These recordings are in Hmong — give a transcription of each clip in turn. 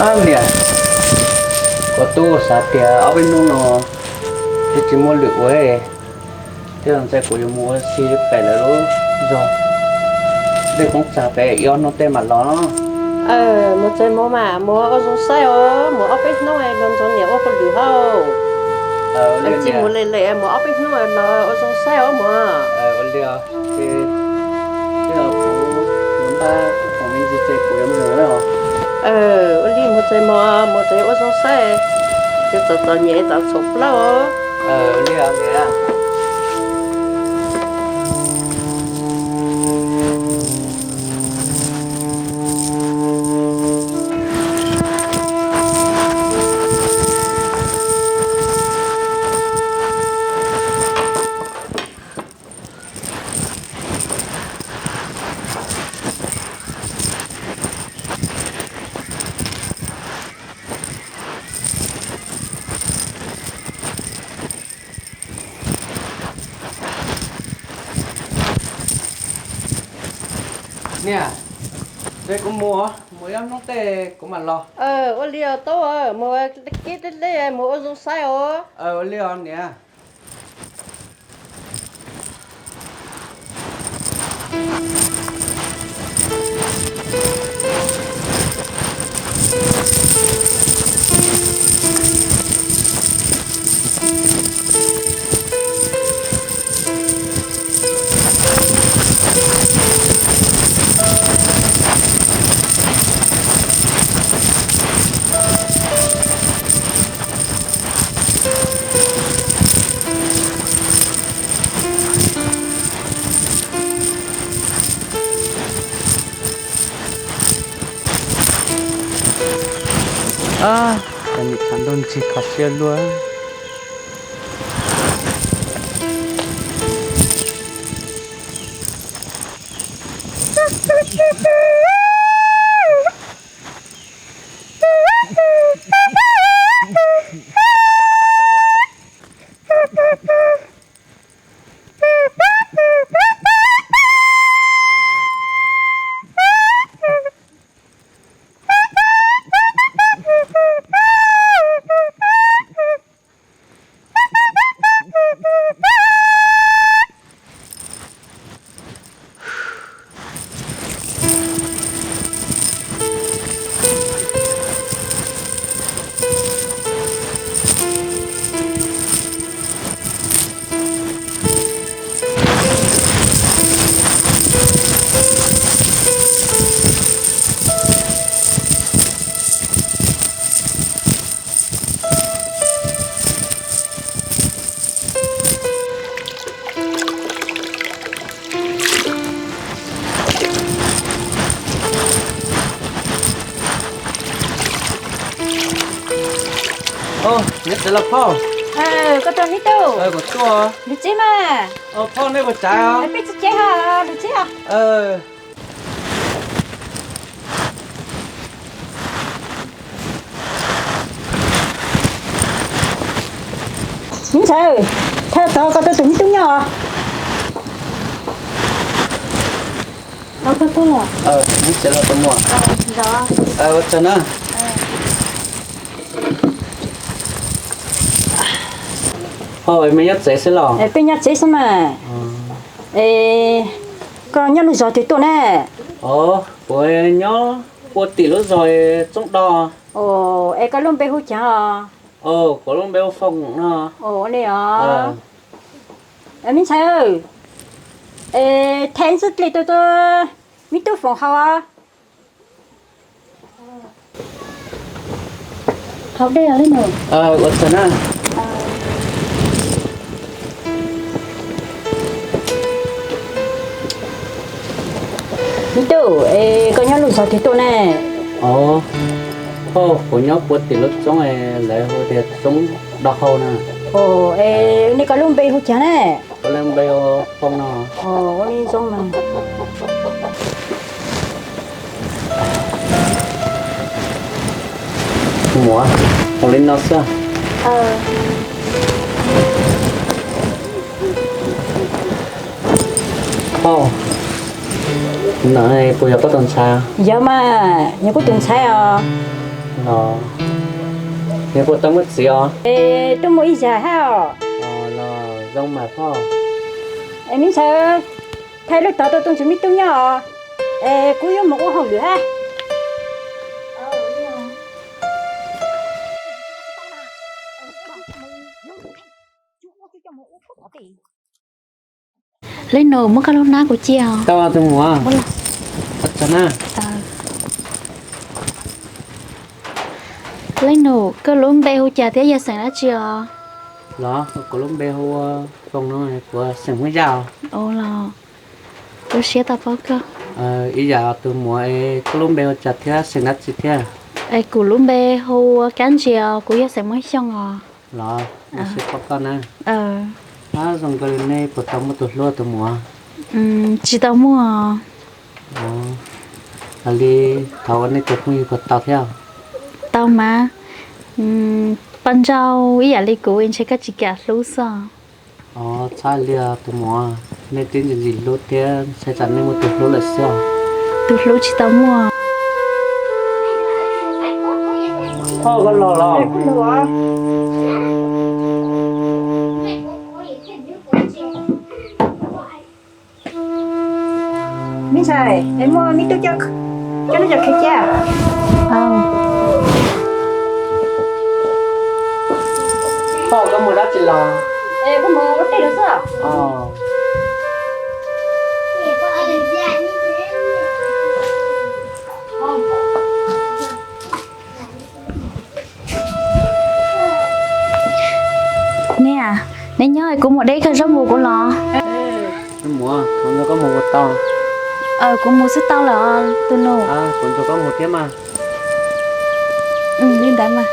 Ab niam, kuv twb xav tias ob peb hnub no twb tsis muaj lwm ua, thiab los ntshai kuv yuav mus ua si pem lawv lub zos, dej poob txag pem ib ob hnub tej mam los. Mus tsev mus mas mus ua zoo saib os, mus ob peb hnub los nrog niam ua hauj lwm hauj. Tsis mus lem lem, mus ob peb hnub los ua zoo saib os mus. Ua li os, ces kuv mus npaj khoom me ntsis ces kuv yuav mus lawm. Ua li mus tsev mus, mus tsev ua zoo saib, ces txom txom nyem txav txhaum plaub os. Ua li os niam. Niam, ntshe kuv mus, mus ib ob hnub tej kuv mam los. Ua li os Taub, mus kib deb deb mus ua zoo saib os. Ua li os niam. Ab, cov niam tshav ntuj ntsig kho siab luaj. Niam tsev los phauj? Koj tuaj me tub. Kuv tuaj. Lus txib mas. Phauj nej puas tsav? Peb tsis tsev ho, lus txib os. Me ntxhais, thawj zaug koj tuaj tus me tub nyob os. Ua tsaug na. Ho, me nyob tsev xwb los? Peb nyob tsev xwb mas. Es koj nyob lub zos twg tuaj ne? Kuv nyob ua tim lub zos Txoob Doj. Es koj lub npe hu cas os? Kuv lub npe hu Foom no. Ua li os. Me ntxhais, thaij ntxwb dlej tuaj rau me tub Foom haus. Haus dej li no. Ua tsaug na. Me tub, es koj nyob lub zos twg tuaj ne? Os, kuv nyob puag tim lub roob lawv hu tias roob Do Hau na. Es nej koj lub npe hu cas ne? Kuv lub npe hu Foom no. Ua li zoo mas. Muam, ua li no xwb. Os, no puas yog koj tus ntxhais? Yog mas, yog kuv tus ntxhais os. Los, nws puas tau muaj txiv os? Es twb muaj ib yam hab os. Los zoo mas phauj. Es me ntxhais, thaij lub tog tuaj rau tus me tub nyob os. Es kuv yuav mus ua hauj lwm hab. Leej nus, muab koj lub hnab kuv cia os. Tau tus muam. Leej nus, koj lub npe hu cas thiab yog xeem dab tsi os? Los, kuv lub npe hu ua Foom no, kuv xeem Hmoob Yaj os. Ua los, lub siab tau paub koj. Ib yam tus muam, koj lub npe hu cas thiab xeem dab tsi thiab? Es kuv lub npe hu ua Kab Ntsia os, kuv yog xeem Muab Xyooj os. Los, lub siab paub koj na. Ab, zoo nkaus li nej puas tau muaj tus hlub tus muam? Tsis tau muaj. Ua li, thaum ua nej tus phooj ywg puas tau thiab? Tau mas, poj nrauj ib yam li kuv ntshe koj tsis kam hlub xwb. Os, txhob li os tus muam, nej twb ntxim ntxim hlub thiab, ntshai tsam nej muaj tus hlub lawm xwb. Tus hlub tsis tau muaj. Phauj, koj los los? Me ntxhais, es muaj me tub coj, coj neb cov khev cia. Koj mus dab tsi los? Es kuv mus ua teb los xwb. Neb, neb nyob, kuv mus de ib kawm zaub npua kuv los. Kuv mus xwb tau lawm tus nus. Kuv nrog koj mus thiab mas. Li ntawd mas.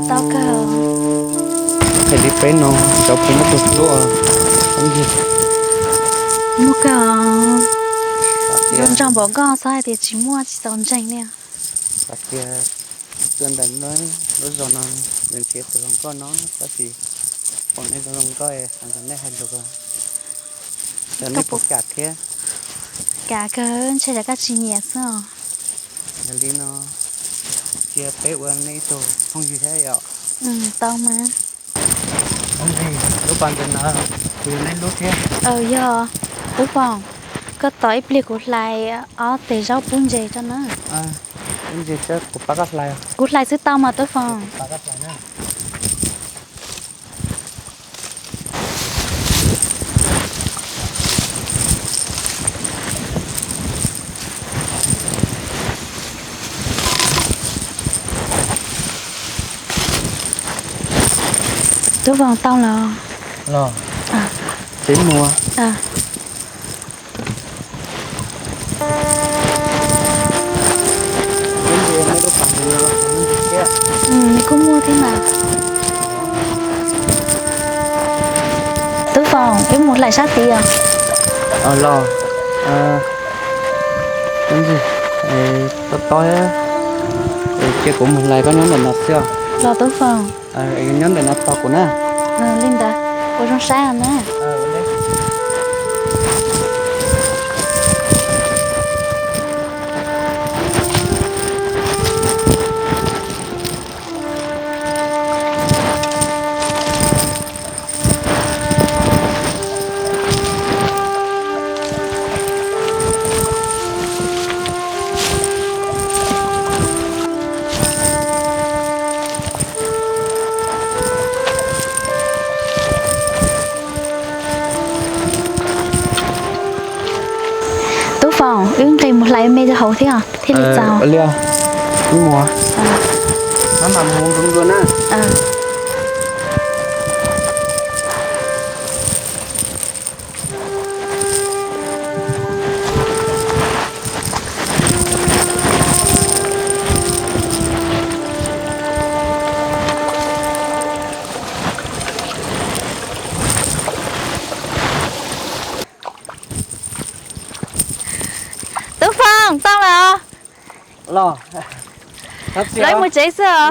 Tau kawg. Hais li peb no, cov puas muaj tus hlub. Muaj kawg. Zoo nraug npaum koj xav hais tias tsis muaj tsis txaus ntseeg li. Hais tias tuaj ntawm lub zos no, nws nrhiav tus zoo nkauj no, tab sis pom nej zoo zoo nkauj, xav nrog nej hais lus, xyov nej puas kam thiab. Kam kawg, ntshe yog koj tsis nyiam xwb os. Yog li no, cia peb ua nej ib tug phooj ywg thiab yom? Tau mas. Lub pas ntawm no, kuv yog nej hlub thiab. Yog, Tub Foom, koj tos ib pliag kuv hlais ob teg zaub pub ntses rau na. Pub ntses, kuv pab koj hlais. Kuv hlais xwb tau mas Tub Foom. Tub Foom, tau los? Los. Peb mus. Nws kuj muaj thiab mas. Tub Foom, wb mus hlais sab tid os. Los. Tob tob, cia kuv mus hlais, koj nyob ntawm no xwb os. Los Tub Foom. Nyob ntawm no tos kuv na. Li ntawd, ua zoo saib os na. Ua li. Hlais me rau hauv thiab thiaj li txaus. Li, mus, mam mus dua na. Tub Foom, tau lawm. Los, lawv mus tsev xwb os.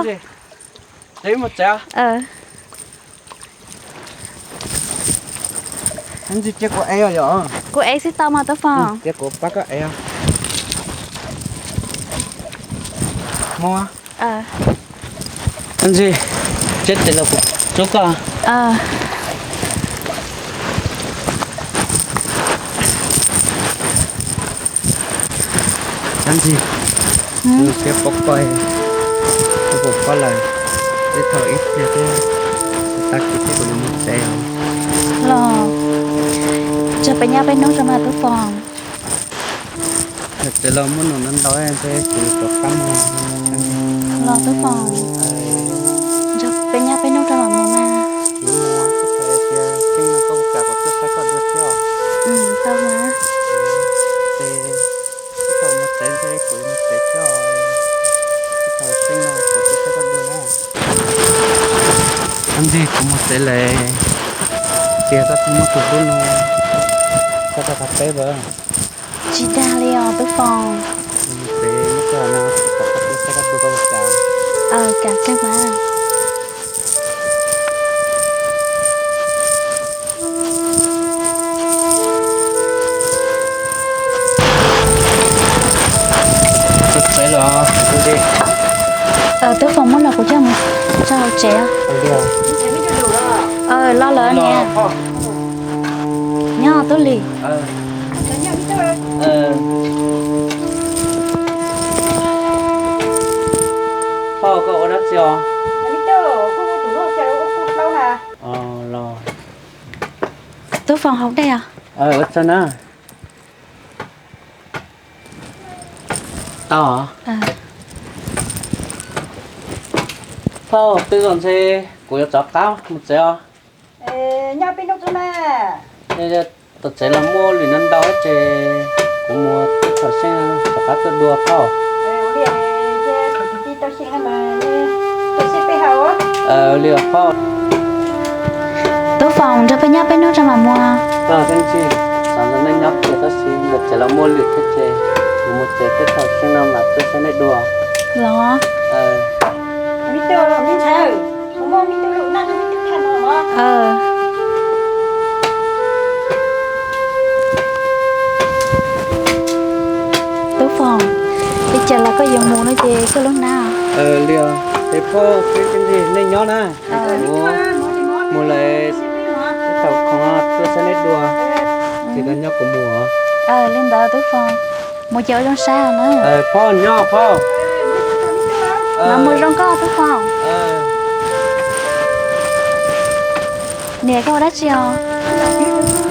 Ntsis cia kuv ev os. Kuv ev xwb tau mas Tub Foom. Cia kuv pab koj ev. Mus. Ntsis, cia tes los kuv rub koj. Ntsis, cia pab koj, koj pab lawm, tej thaum ib pliag thiab, tag kis thiab kuv yuav mus tsev. Los, nrog peb nyob peb hnub rau mas Tub Foom. Tsev los muaj num ntau ntau ntshe kuv yuav rov qab mus. Los Tub Foom, nrog peb nyob peb hnub rau mam mus mas. Tau mas. Ntsis, kuv mus tsev lawm, tias koj tsis muaj tus hlub no, koj rov qab peb lawm. Tsis dag li os Tub Foom. Kam kawg mas. Tub Foom, muab los kuv coj mus tso hauv tsev. Los lawm niam. Nyob Tub Lis. Pog, koj ua dab tsi os? Los, Tub Foom haus dej os. Ua tsaug na. Tau. Pog, twb zoo ntshe kuv yuav rov qab mus tsev os. Nyob peb hnub xwb na. Tom tsev los muaj lwm ntau ntau ces kuv mus teb chaws Xeeb rov qab tuaj dua pog. Li os pog. Tub Foom, nrog peb nyob peb hnub tso mam mus. Pog, koj tsis xav nrog nej nyob kiag tab sis tom tsev los muaj lwm thiab ces kuv mus tsev teb chaws Xeeb no mas tuaj saib nej dua. Los. Tub Foom, ib tsam los koj yuav mus no ces koj lub hnab. Li os, es pog, nej nyob na. Mus lawm, teb chaws khoom tuaj saib nej dua, ces koj nyob kuv mus os. Li ntawd Tub Foom, mus ces ua zoo saib os na. Pog nyob pog. Los mus zoo koj Tub Foom. Niam, koj ua dab tsi os?